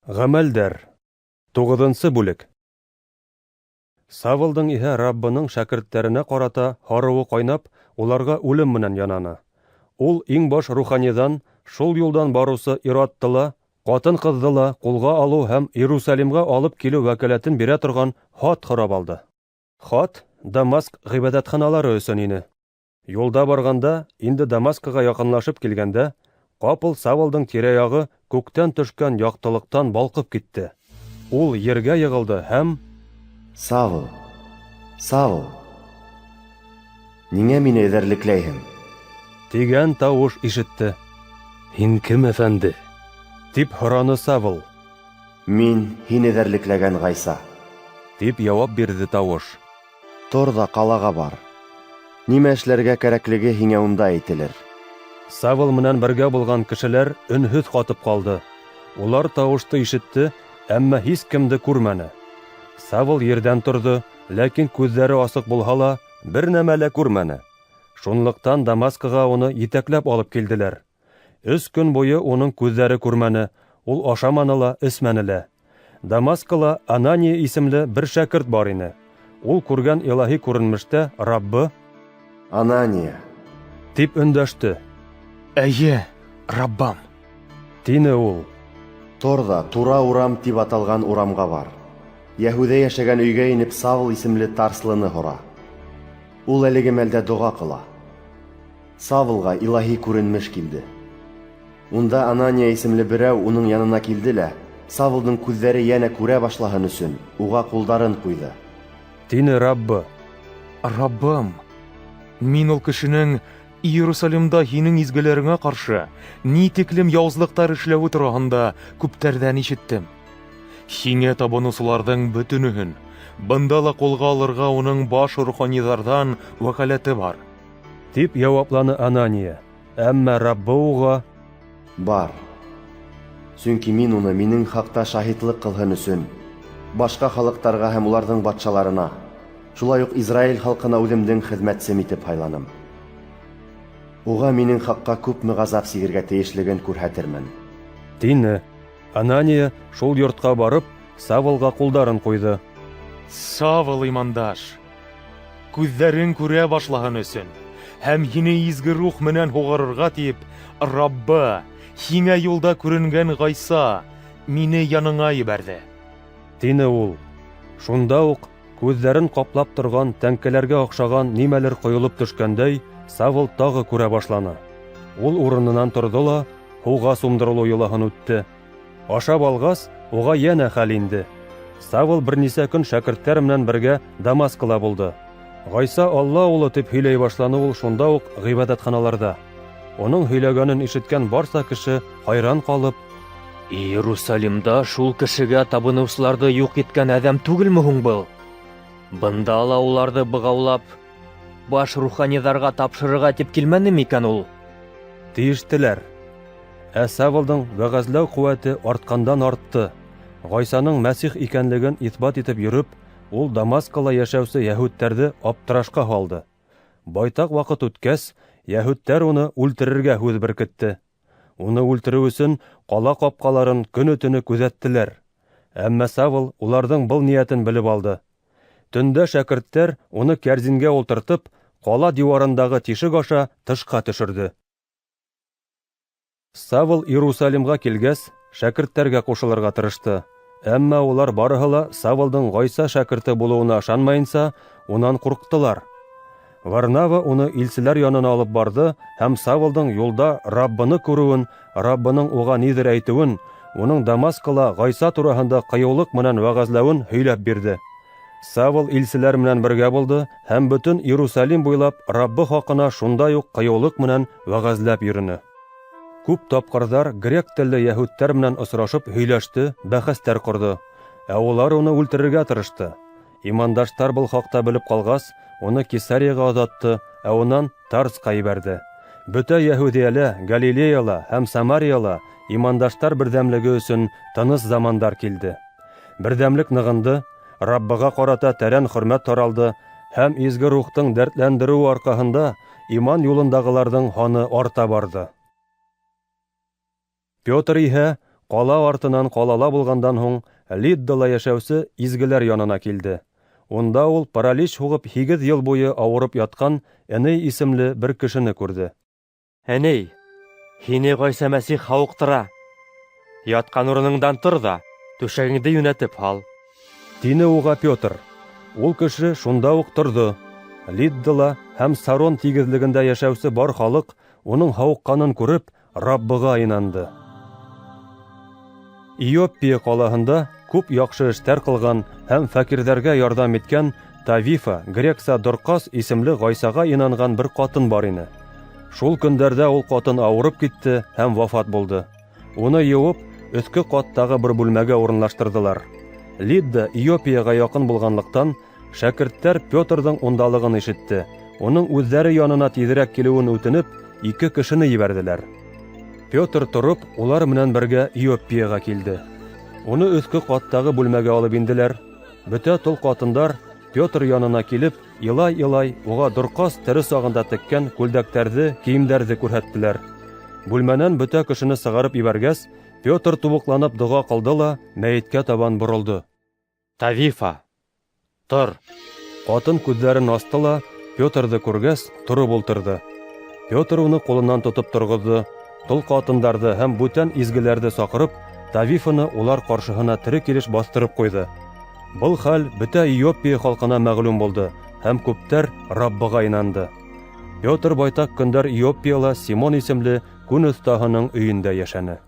Ғәмәлдәр. Туғыҙынсы бүлек. Савлдың иһә Раббының шәкерттәренә ҡарата һарыуы ҡайнап, уларға үлем менән янаны. Ул иң баш руханиҙан шул юлдан барыусы ир-атты ла, ҡатын-ҡыҙҙы ла ҡулға алыу һәм Иерусалимға алып килеү вәкаләтен бирә торған хат һорап алды. Хат Дамаск ғибәҙәтханалары өсөн ине. Юлда барғанда, инде Дамаскыға яҡынлашып килгәндә, ҡапыл Савлдың тирә-яғы күктән төшкән яҡтылыҡтан балҡып китте. Ул ергә йығылды һәм: Савл, Савл, ниңә мине эҙәрлекләйһең? Тигән тауыш ишетте. Һин кем, әфәнде? Тип һораны Савл. Мин һин эҙәрлекләгән Ғайса. Тип яуап бирҙе тауыш. Тор ҙа ҡалаға бар. Нимә эшләргә кәрәклеге һиңә унда әйтелер. Савл менән бергә булған кешеләр өнһөҙ ҡатып ҡалды. Улар тауышты ишетте, әммә һис кемде күрмәне. Савл ерҙән торҙо, ләкин күҙҙәре асыҡ булһа ла, бер нәмә лә күрмәне. Шунлыҡтан Дамаскыға уны етәкләп алып килделәр. 3 көн буйы уның күҙҙәре күрмәне, ул ашаманы ла, эсмәне лә. Дамаскыла Анания исемле бер шәкерт бар ине. Ул күргән илаһи күренештә Раббы: Анания! Тип өндәште. Эйе, Раббам. Тине ул. Тор ҙа Тура урам тип аталған урамға бар. Йәһүҙә йәшәгән өйгә инеп Савл исемле Тарслыны һора. Ул әлеге мәлдә доға ҡыла. Савлға илаһи күренеш килде. Унда Анания исемле берәү уның янына килде лә, Савлдың күҙҙәре йәнә күрә башлаһын өсөн, уға ҡулдарын ҡуйҙы. Тине Раббы. Раббым, мин ул кешенең Иерусалимда һинең изгеләреңә ҡаршы ни тиклем яуызлыҡтар эшләүе тураһында күптәрҙән ишеттем. Һиңә табыныусыларҙың бөтөнөһөн бында ла ҡулға алырға уның баш руханиҙарҙан вәкаләте бар. Тип яуапланы Анания. Әммә Раббы уға: Бар. Сөнки мин уны минең хаҡта шаһитлыҡ ҡылһын өсөн башҡа халыҡтарға һәм уларҙың батшаларына, шулай уҡ Израиль халҡына үҙемдең хеҙмәтсем итеп һайланым. Уға минең хаҡҡа күпме ғазап сигергә тейешлеген күрһәтермен. Тине. Анания шул йортҡа барып, Савлға ҡулдарын ҡуйҙы. Савл имандаш, күҙҙәрең күрә башлаһын өсөн һәм һине изге рух менән һуғарырға тип, Раббы, һиңә юлда күренгән Ғайса мине яныңа ебәрҙе. Тине ул. Шунда уҡ күҙҙәрен ҡаплап торған тәңкәләргә оҡшаған нимәлер ҡойолоп төшкәндәй, Савл тағы күрә башланы. Ул урынынан торҙо ла һыуға сумдырылыу йолаһын үтте. Ашап алғас, уға йәнә хәл инде. Савл бер нисә көн шәкерттәр менән бергә Дамаскыла булды. Ғайса Алла улы тип һөйләй башланы ул шунда уҡ ғибәҙәтханаларҙа. Уның һөйләгәнен ишеткән барса кеше хайран ҡалып: Иерусалимда шул кешегә табыныусыларҙы юҡ иткән әҙәм түгелме һуң был? Бында ла уларҙы бығаулап, баш руханиҙарға тапшырырға тип килмәне микән ул? Тиештеләр. Ә Савлдың вәғәзләү ҡеүәте артҡандан артты. Ғайсаның Мәсих икәнлеген иҫбат итеп йөрөп, ул Дамаскала йәшәүсе йәһүдтәрҙе аптырашҡа һалды. Байтаҡ ваҡыт үткәс, йәһүдтәр уны үлтерергә һүҙ беркетте. Уны үлтереү өсөн ҡала ҡапҡаларын көнө-төнө күҙәттеләр. Әммә Савл уларҙың был ниәтен белеп алды. Төндә шәкерттәр уны кәрзингә ултыртып, ҡала диуарындағы тишек аша тышҡа төшөрҙө. Савл Иерусалимға килгәс, шәкерттәргә ҡушылырға тырышты. Әммә улар барыһы ла Савлдың Ғайса шәкерте булыуына ышанмайынса, унан ҡурҡтылар. Варнава уны илселәр янына алып барҙы һәм Савлдың юлда Раббыны күреүен, Раббының уға ниҙер әйтеүен, уның Дамаскала Ғайса тураһында ҡыйыулыҡ менән вәғәзләүен һөйләп бирҙе. Савл илселәр менән бергә булды һәм бөтөн Иерусалим буйлап Раббы хаҡына шундай уҡ ҡыйыулыҡ менән вәғәзләп йөрөнө. Күп тапҡырҙар грек телле йәһүдтәр менән осрашып һөйләште, бәхәстәр ҡорҙо. Ә улар уны үлтерергә тырышты. Имандаштар был хаҡта белеп ҡалғас, уны Кесарияға оҙатты, ә унан Тарсҡа ебәрҙе. Бөтә Йәһүҙиәлә, Галилеяла һәм Самарияла имандаштар берҙәмлеге өсөн тыныс замандар килде. Берҙәмлек нығынды, Раббыға ҡарата тәрән хөрмәт таралды һәм Изге Рухтың дәртләндереүе арҡаһында иман юлындағыларҙың һаны арта барҙы. Петр иһә Ҡала артынан ҡалала булғандан һуң, Лиддала йәшәүсе изгеләр янына килде. Унда ул паралич һуғып 8 йыл буйы ауырып ятҡан Эней исемле бер кешене күрҙе. Эней, һине Ғайса Мәсих һауыҡтыра. Ятҡан урыныңдан тор ҙа, түшәгеңде йүнәтеп һал. Тине уға Петр. Ул кеше шунда уҡ торҙо. Лиддала һәм Сарон тигеҙлегендә йәшәүсе бар халыҡ уның һауыҡҡанын күреп, Раббыға инанды. Иоппия ҡалаһында күп яҡшы эштәр ҡылған һәм фәҡирҙәргә ярҙам иткән Тавифа, грекса Дорҡас исемле Ғайсаға инанған бер ҡатын бар ине. Шул көндәрҙә ул ҡатын ауырып китте һәм вафат булды. Уны йыуып, өҫкө ҡаттағы бер бүлмәгә урынлаштырҙылар. Лидда Иоппияға яҡын булғанлыҡтан, шәкерттәр Петрҙың ундалығын ишетте. Уның үҙҙәре янына тиҙерәк килеүен үтенеп, 2 кешене ебәрҙеләр. Петр тороп, улар менән бергә Иоппияға килде. Уны өҫкө ҡаттағы бүлмәгә алып инделәр. Бөтә тол ҡатындар Петр янына килеп, илай-илай уға Дорҡас тере сағында теккән күлдәктәрҙе, кейемдәрҙе күрһәттеләр. Бүлмәнән бөтә кешене сығарып ебәргәс, Петр тубыҡланып доға ҡылды ла мәйеткә табан боролдо. Тавифа, тор! Ҡатын күҙҙәрен асты ла Петрҙы күргәс, тороп ултырҙы. Петр уны ҡулынан тотоп торғоҙҙо, тол ҡатындарҙы һәм бүтән изгеләрҙе саҡырып, Тавифаны улар ҡаршыһына тере килеш баҫтырып ҡуйҙы. Был хәл бөтә Иоппия халҡына мәғлүм булды һәм күптәр Раббыға инанды. Петр байтаҡ көндәр Иоппияла Симон исемле күн оҫтаһының өйөндә йәшәне.